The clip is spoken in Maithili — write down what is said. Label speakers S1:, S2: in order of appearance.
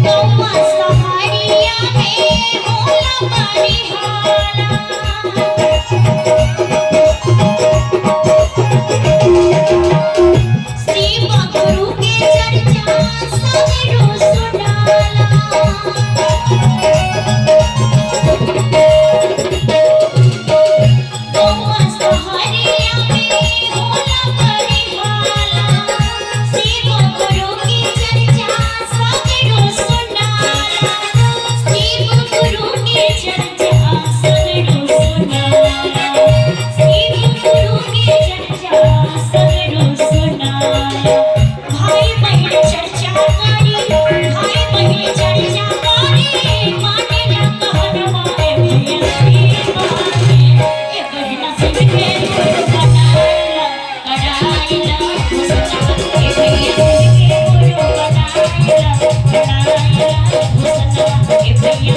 S1: गौवा सहारिया में होला बरिहाला। शिव गुरु के चर्चा सगरो सुनाला। गौवा सहारिया में होला बरिहाला। शिव गुरु के चर्चा सगरो सुनाला। शिव गुरु के चर्चा सगरो सुनाला। शिव गुरु के चर्चा सगरो सुनाला। भाई बहन चर्चा करी, भाई बहन चर्चा करी, माने ना कहनवा ए भैया शिवा के। ए बहना शिव के गुरु बनाइला, कराइला घोषणा। ए भैया शिव के गुरु बनाइला, कराइला घोषणा। ए भैया